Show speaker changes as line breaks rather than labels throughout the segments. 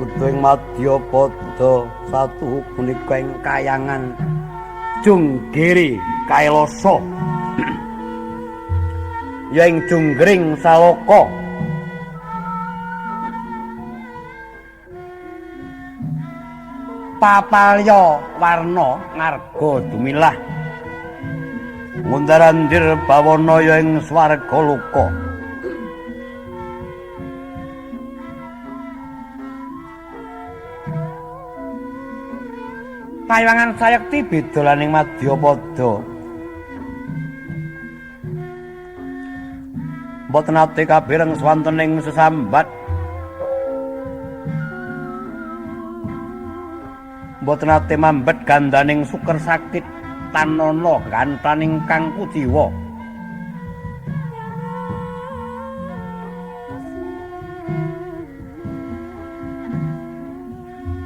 Buddha ing Madyapada satu punika ing kayangan Junggiri Kailasa. Ya ing Junggring Saloka. Papalya warna ngarga dumilah ngundarandir bawana ya ing swarga loka. Kayangan sayekti beda lan ing Madyapada. Mboten nate kabireng swanten ing sesambat. Mboten nate mambet gandaning suker sakit tanana gantaning kang kuciwa.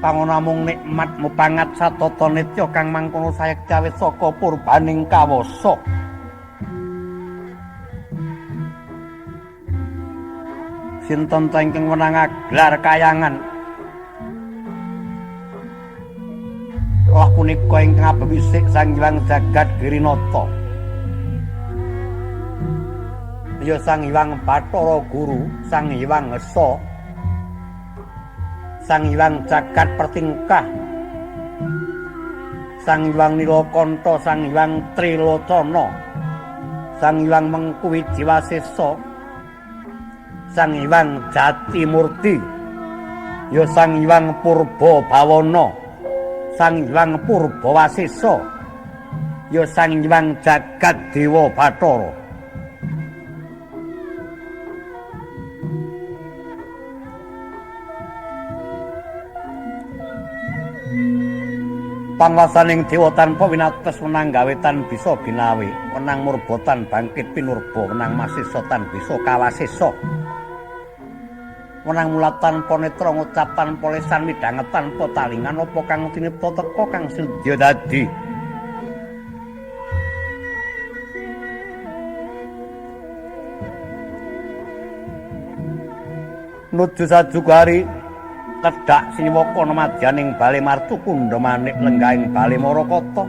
Pangono namung nikmat mupangat satata nitya kang mangkono sayekti awit saka purbaning kawasa. Sinten ta ingkang wenang aglar kayangan? Lah punika ingkang abewisik Sang Hyang Jagat Girinata. Ya Sang Hyang Bathara Guru, Sang Hyang Esa, Sang Hyang Jagat Pertingkah, Sang Hyang Nilakanta, Sang Hyang Trilocana, Sang Hyang Mengku Wijiwasesa, Sang Hyang Jatimurti, ya Sang Hyang Purba Bawana, Sang Hyang Purbawasesa, ya Sang Hyang Jagat Dewa Bathara. Pangwasaning dewa tanpa winates wenang gawe tan bisa ginawe, wenang murba tan bangkit pinurba, wenang masisa tan bisa kawasesa. Wenang mulat tanpa netra ngucap tanpa lesan midhanget tanpa talingan apa kang tinipta teka kang sudya dadi. Nuju sajugari tedhak siwaka madyaning bale martu kundha manik lenggahing bale Marakata.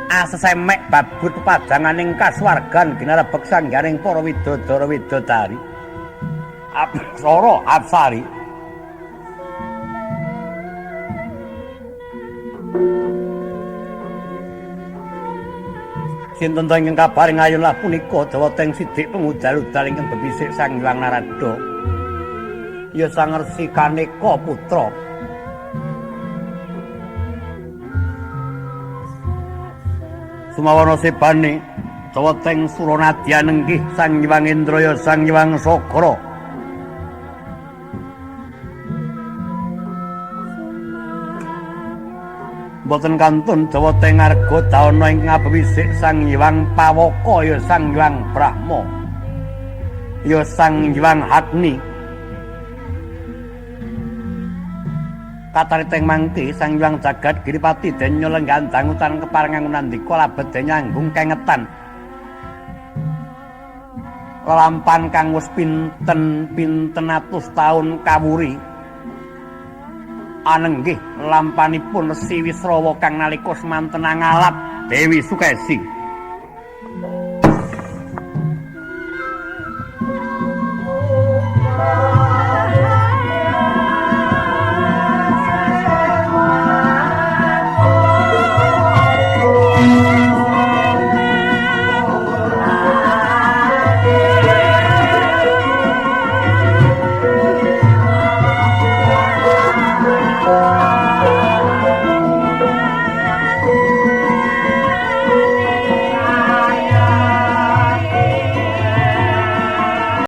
Asesemek babut pepajanganing kasuwargan ginarebek sangganing para widodara widodari. Apsara apsari. Sinten ta ingkang kabar ngayun lah punika jawata ing sidik pengudal-udal ingkang bebisik Sang Hyang Narada. Ya Sang Resi Kaneka putra. Sumawana sebane jawata ing Suranadya nenggih Sang Hyang Indra ya Sang Hyang Sakra. Mboten kantun jawata ing arga dawana ingkang abewisik Sang Hyang Pawaka ya Sang Hyang Brahma ya Sang Hyang Agni. Katarita ing mangke Sang Hyang Jagat Giripati den nyelenggan dangutan keparengan nandika labet den nyanggung kengetan. Lelampan kang wis pinten-pinten atus taun kawuri. Anenggih lampanipun Resi Wisrawa kang nalika semanten ngalap Dewi Sukesi.